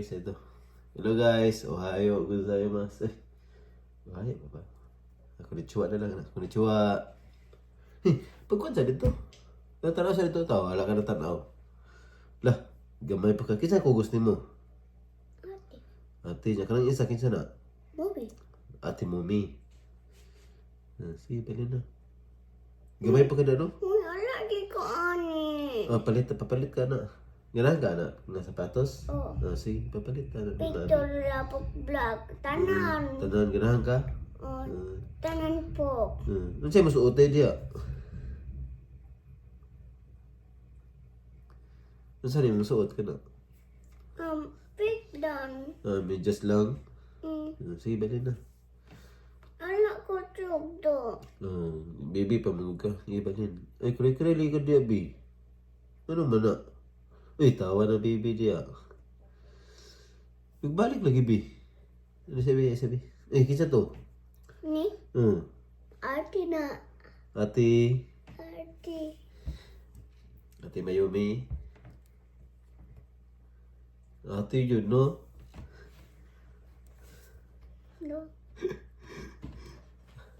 guys, ito. Hello guys, ohayo gozaimasu. Ohayo pa ba? Konnichiwa na lang. Konnichiwa. Hey, pagkuhan sa dito. Natanaw sa dito, tao. Wala ka na tanaw. Lah, gamay pa ka. Kinsa kugos nimo? Ate. Ate niya. Kanang isa, kinsa na? Bobby. Ate Mumi. Ah, sige, pili na. Gamay pa ka na, no? Uy, ala di ko ani. Ah, palit, papalit ka na. Ganahan ka na? Nga sapatos? Oo. Ah, sige, papalit ka na. Ni Mami. Picture lapok vlog. Tanan. Tanan, ganahan ka? Oh, Ah, tanan po. ah. Unsay masuotay diya? Unsa ni masuot ka na? Pick down. Ah, medyas lang. Ah, sige, bali na. Ala ko tugdo. Ah, baby, pamugod ka. Sige, balin. Ay, kuray-kuray, likod diya, bi. Ano man na? Uy, tawa na baby diya. Magbalik lagi, bi. Ano sabi, sabi? Eh, kinsa to? Ni ate na. Ate, Ate. Ate Mayumi. Ate yun, no? No.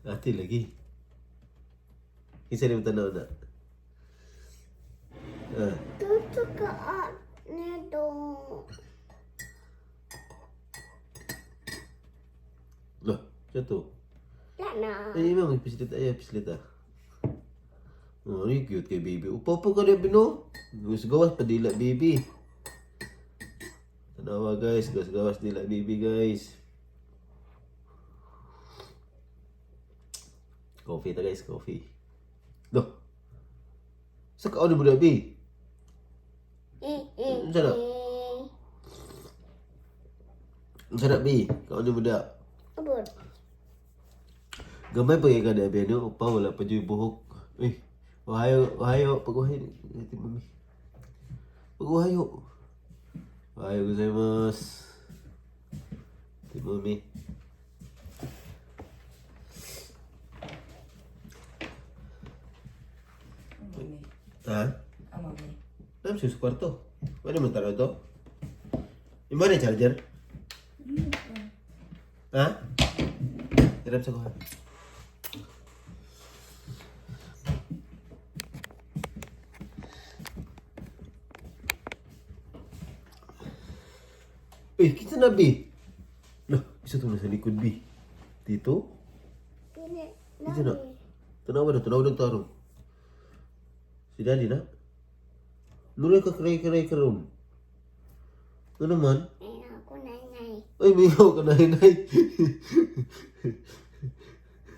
Ate lagi. Kinsa ni mo tanaw na? Ah, Tuto ka at nito. lo, siya to. Tana. Ay, ma'am, pislita. Ay, pislita. Oh, ano yung cute kay baby. Upo po ka rin, no? Gawas gawas padila, baby. Tanawa, guys. Gawas gawas dila, baby, guys. Coffee ta, guys. Coffee. Do. Sa kaon mo na, baby? Eh, eh, Unsa na? eh. Unsa na, baby? Kaon mo na. Abot. Gamay pa kay kada abi no, upa wala pa jud buhok. Uy, ohayo, ohayo, pag-ohayo, ati mami. Pag-ohayo. Ohayo gozaimasu. Ati mami. Mami. Ha? Ah, mami. Nam sa kwarto. Wala man tanaw to. Imo na charger? Ha? Hirap sa kuha. Uy, kita na, B. Loh, isa to nasa likod, B. Dito? Pili. Ito na. Tanawa na, tanawa ng tarong. Si Daddy na. Nuray ka kray-kray ka ron. Ano man? Ay, ako nanay. Ay, mingaw ka na, hinay.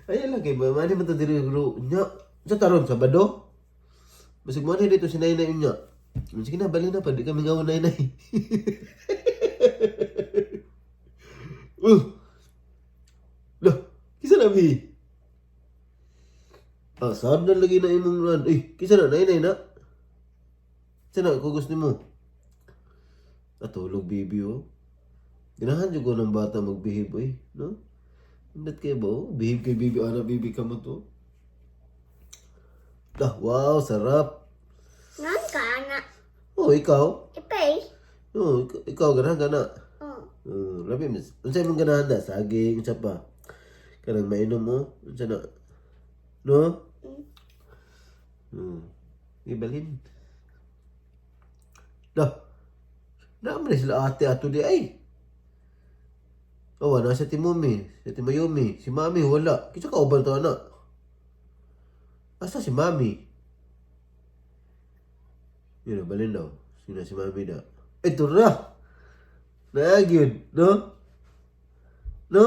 Ayan lang kay ba, mani man ta diri gro. Nya, sa taron Sabado. Basig mo dito si Nainay nya. Sige na, bali na pa, di kami ngaw Nainay. Lah, kisa na bi? Ah, saan na lagi na imong lan? Eh, kisa na Nainay na. Kisa na kugos nimo. Natulog baby oh. Ganahan jud ko ng bata magbehave eh, no? Indot kayo ba? Oh? Behave kay baby, ana baby ka mo to. Ah, wow, sarap. Nan ka na. Oh, ikaw? Ipay. Oh, ikaw, ikaw ganahan ka na. Oh. Oh, labi mas. Unsay mong ganahan na? Saging, unsa pa? Kanang mainom mo? Unsa na? No? Ibalin. Dah. Naman na sila ate ato di ay. Oh, wala sa Timumi, sa Timayumi, si Mami wala. Kinsa ka uban to anak? Asa si Mami? Yun, balin daw. Sino si Mami na? Ito na! Nagyud, no? No?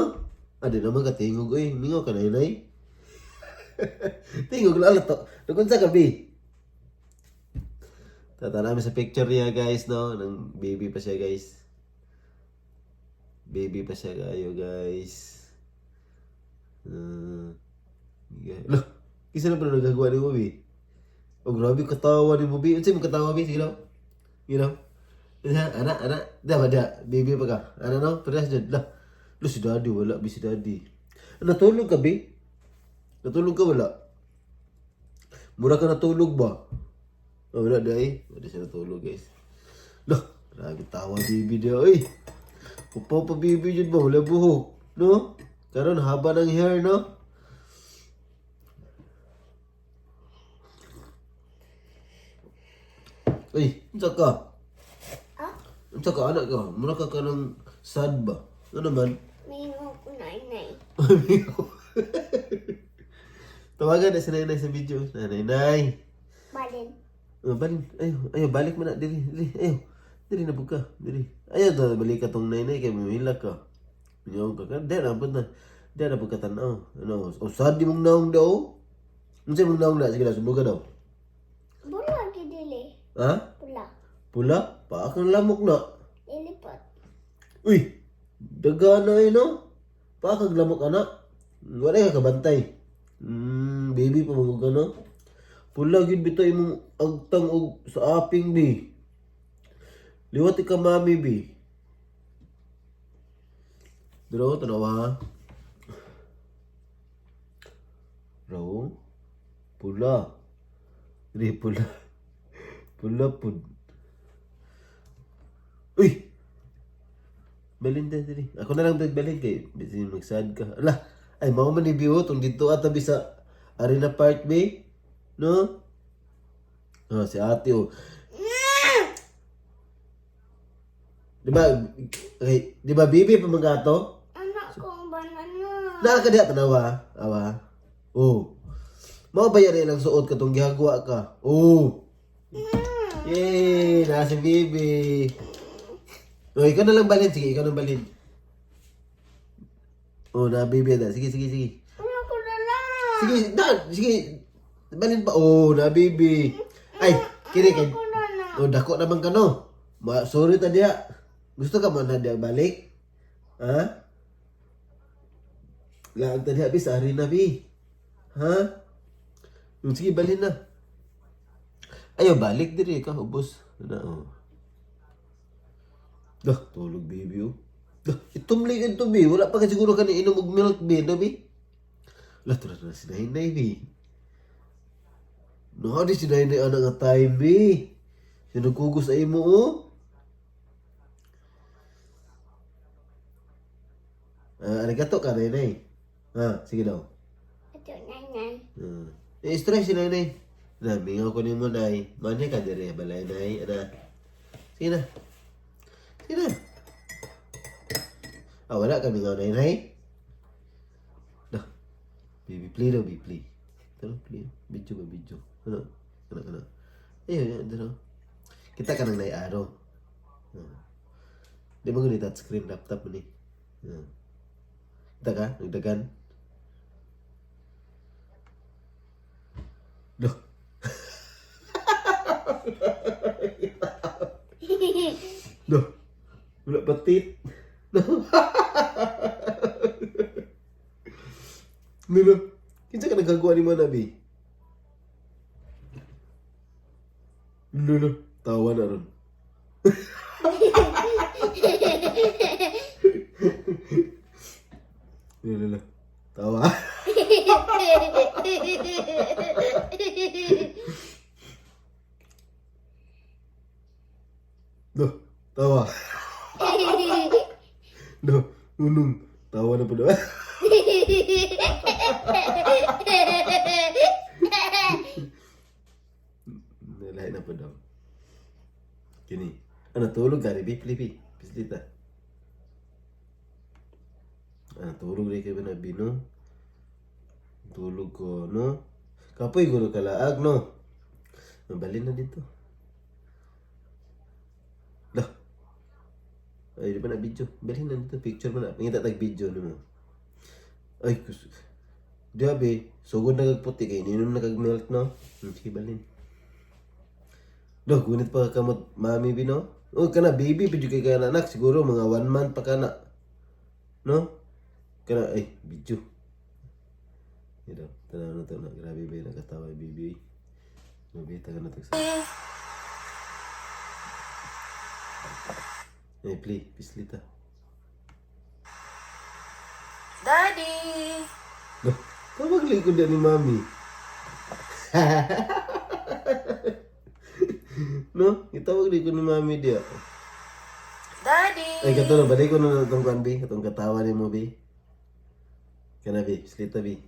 Adi naman ka tingog, oy. Mingaw ka na, inay. Tingog lang to. Nagunsa ka, bi? Tatanami sa picture niya, guys, no? Nang baby pa siya, guys. Baby pa siya kayo, guys. Yeah. Loh, kisa na pala nagagawa ni Bobby. Oh, grabe, katawa ni Bobby. Ano sa'yo mo katawa, Bi? Sige lang. Sige lang. Ana, ana, da ba da? Baby pa ka. Ano no? Parehas dyan. Lah, lo si daddy, wala, bi si daddy. Natulog ka, bi? Natulog ka, wala? Mura ka natulog ba? Oh, wala, day. Wala siya natulog, guys. Lah, grabe tawa, baby dia, oy. Upaw pa bibi jud ba wala buhok, no? Karon haba ng hair, no? Uy, unsa ka? Ah? Unsa ka anak ka? Mura ka kanang sad ba? Ano man? Mingaw ko nainay. Tawagan na si Nanay sa video. Nanay, nay. Balin. Oh, balik. Ayo, ayo, balik mo na. Dili, dili. Ayo. Dili na buka. Dili. Ayo, to, balik ka tong nainay kay mamila ka. Minyaw ka ka. Di na, pud na. Di na pud ka tanaw. Ano, o sad di mong naong daw. Unsa mong naong na? Sige na, sundo ka daw. Bula gidili. Ha? Bula. Pula? Paakang lamok na. Lilipot. Uy! Daga na eh, no? Paakang lamok, anak. Wala ka kabantay. Baby, pamangog ka, no? Pula, gyud bitaw imong agtang og sa aping, bi. Liwat ka, mami, bi. Duro, tanawa, ha? Raw? Pula. Dili, pula. Pula, pud. Uy! Balin ta dili. Ako na lang balin kay bisin magsad ka. Ala, ay mao man ni Biwo tong didto atabi sa Arena Park bay. No? Oh, si ate oh. Di ba? Okay, di ba bibi pa mga ato? Anak ko banana. Naa ka diha tanawa. Awa. Oh. Mao ba yan ilang suot katong gihagwa ka? Oh. Yay, naa si bibi. Oh, ikaw na lang balin. Sige, ikaw na balin. Oh, na bibi na. Sige, sige, sige. Anak ko na lang. Sige, na, sige. Balin pa. Oh, na bibi. Ay, kini kay. Ko na lang. Oh, dako naman ka no. Ma, sorry ta diha. Gusto ka man na diha balik? Ha? Laag ta diha bi sa arena bi. Ha? Sige, balin na. Ayo, balik diri ka, ubos. Na, oh. Dah, tulog baby oh. Dah, itumli ka ito bi. Wala pa ka siguro ka inom og milk bi, no bi? Lah, tara na si Nainay bi. No, di si Nainay anak nga time bi. Sinugkugos ay mo oh. Ah, arigato ka, Nainay. Ah, sige daw. Ito nainay. Eh, stress si Nainay. Na, mingaw ko ni mo, Nay. Mani ka dire, balay, Nay. Ana. Sige na. Sige na. Ah, wala ka mingaw, Nay, Dah. Baby, play daw, baby, play. Tara, play. Video ba, video. Ano? Ano, ano? Ayun, yun, ano. Kita ka ng Nay Araw. Ah. Di mo gani touchscreen laptop mo ni. Ah. Kita ka? Nagdagan? Duh. Duh. Wala patit. No. Nulo. Kinsa ka nagkagawa ni mo na, bi? Nulo. Tawa na ron. Nulo, nulo. Tawa. Duh. Tawa. Duh. Nunung. Tawa na po daw. Nalahi na po daw. Kini. Ano, tulog ka rin, bi? Pili, Pislita. Ah, tulog rin kayo na bino. Tulog ko, no? Kapoy, guro kalaag, no? Mabalin na dito. Dah. Ay, di ba na video? Balhin na dito. Picture mo na. Pangita tag video nimo. Ay, kus. Grabe. Sugod na kagputi kay ninom na kag milk, no? Sige, balhin. Doh, gunit pa ka kamot mami bino. Oh, kana baby pud kay kana anak siguro mga 1 month pa kana. No? Kana ay video. Ito, tanaw na to na. Grabe ba yung nakatawa yung baby. Oy. Grabe, taga na tagsa. Ay, play, pislita. Daddy! Loh, tawag lang ko ni mami. No? Itawag lang ko ni mami diya. Daddy! Ay, kato na, balik ko na itong kuan, bi. Katong katawa ni mo, bi. Kana, bi. Slita, bi.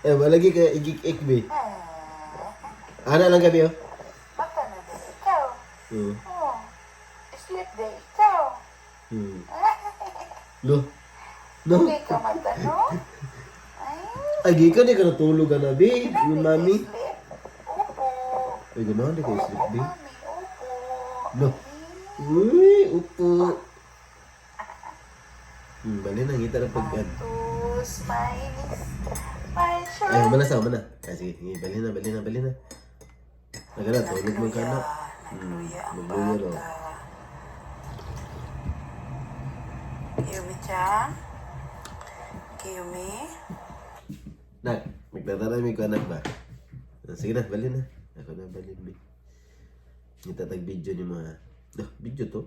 Eh, walagi ka igik-ik, bi. Ana lang ka, bi, oh. Mata na din ikaw. Oh. Sleep day ikaw. Lo. No. Hindi ka mata, no? Ay, Ay, gikan di ka natulog ka na, bi. Yung mami. sleep. Opo. Ay, gano'n, di ka sleep, bi. Mami, opo. No. Uy, upo. Bali na, ngita na pagkan. Two smiles. My Ay, shirt. mana sa, mana. Ay, sige, sige, bali na, bali na, bali na. Naga na, tulog mo ka na. Nagluya ang Nagluya, no. bata. Kiyumi chan. Kiyumi. Nak, magtatarami ko anak ba? Ah, sige na, bali na. Ako na, bali, bi. Ngita tag video ni mga. Dah, video to.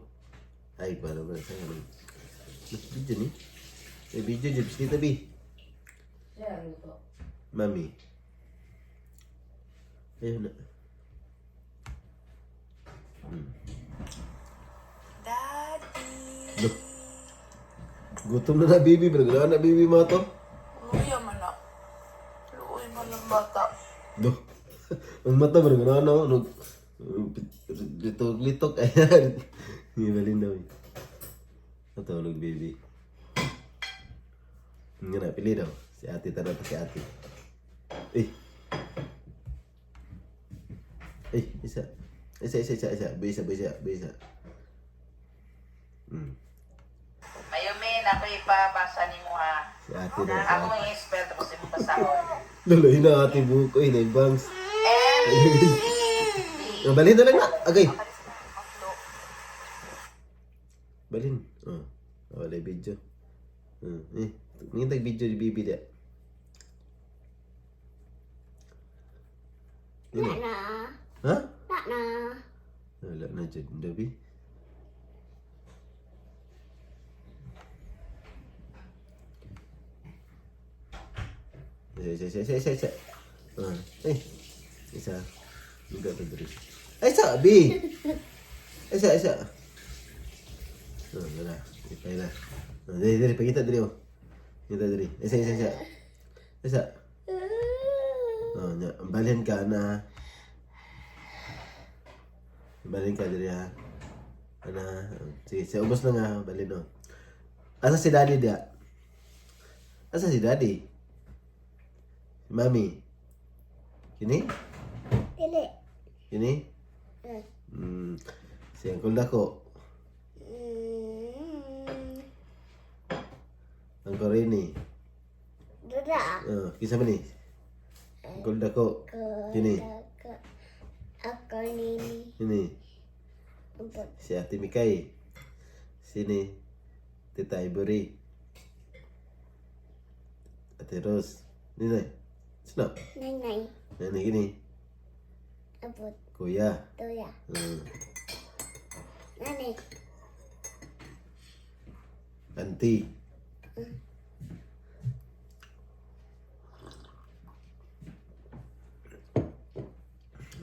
Ay, para ba sa ano? Dah, video ni. Eh, video jibs kita bi. Mami. Ayun na. Daddy. Loh. Gutom na na baby, pero gano'n na baby mga to. Luya man na. Luoy man ang bata. Do. Ang mata pero gano'n no, nag litok litok ayan. Hindi balin daw. Eh. Natulog baby. Nga na, pili daw. Si ate, tara pa si ate. Eh. Eh, isa. Isa, isa, isa, isa. Bisa, bisa, bisa. Mayumi, ako ipabasa ni mo ha. Si ate daw. Si Ako ate. ang expert ko sa imong basahon. Lolo, ina ate buhok ko, ina bangs. M Oh, balin na lang na. Okay. Balin. Oh. Oh, wala yung video. Oh, eh. Ngin tag video di bibi dia. Tak na. Ha? Tak na. Wala na jud, Dabi. Isa, isa, isa, isa, isa. Ah, eh. Isa. Lugar pa diri. Ay, isa, bi. Isa, isa. Oh, wala. Ipay na. Oh, diri, diri, pagita diri oh. Pagita diri. Isa, isa, isa. Isa. Oh, nya, balhin ka na. Balhin ka diri ha. Ana, sige, sa ubos na nga, balhin oh. Asa si daddy dia? Asa si daddy? Si mami? Kini? Dili. Kini? Eh. Si Uncle Dako. Uncle Rene. Duda. Oh, kisa man ni? Uncle Dako. Ko. Kini. Ko. Ako nini. Kini. Abot. Si Ate Mikay. Sini. Tita Ivory. Ate Rose. Nini. Sino? Nay nay. Nani kini? Abot. Kuya. Tuya. Nani. Auntie.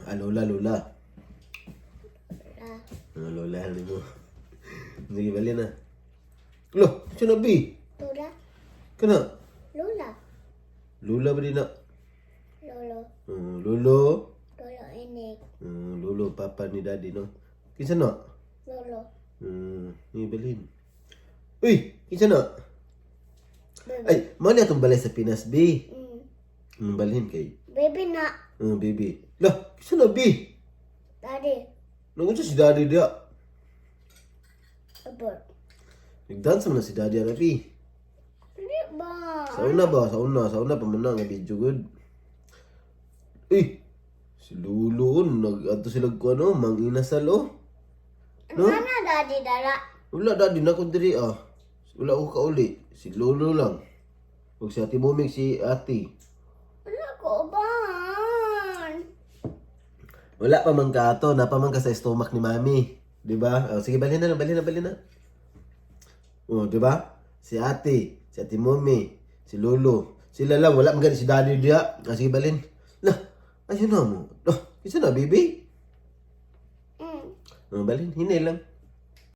Ah, Lola, Lola. La. Ah, Lola, ano mo? Sige, bali na. Lo, sino bi? Tula. Kana? Lula. Lola ba din na? Lolo. Lolo. Lolo inig. Lolo, papa ni daddy, no? Kinsa na? Lolo. Ni Belin. Uy, kinsa na? Baby. Ay, mao na itong balay sa Pinas, B. Balhin kay. Baby na. Baby. Lah, kinsa na, B? Daddy. Nung unsa si daddy dia? Abot. Nagdance man na si daddy ana, B. Di ba? Sa una ba? Sa una, sa una pa man na nga video good. Uy, si Lolo, oh, nag adto sila ko ano, mang inasal oh. No? Ano daddy dala? Wala daddy na ko diri ah. Wala ko kauli. Si Lolo lang. Ug si Ate Buming si Ate. Wala ko uban. Wala pa man ka ato, napa man ka sa stomach ni Mami. 'Di ba? Oh, sige, balhin na lang, balhin na, balhin na. Oh, 'di ba? Si Ate Mumi, si Lolo. Sila lang, wala man gani si Daddy diya. Ah, sige, balhin. Lah, ayun na mo. Lah, isa na, baby. Oh, balhin, hinay lang.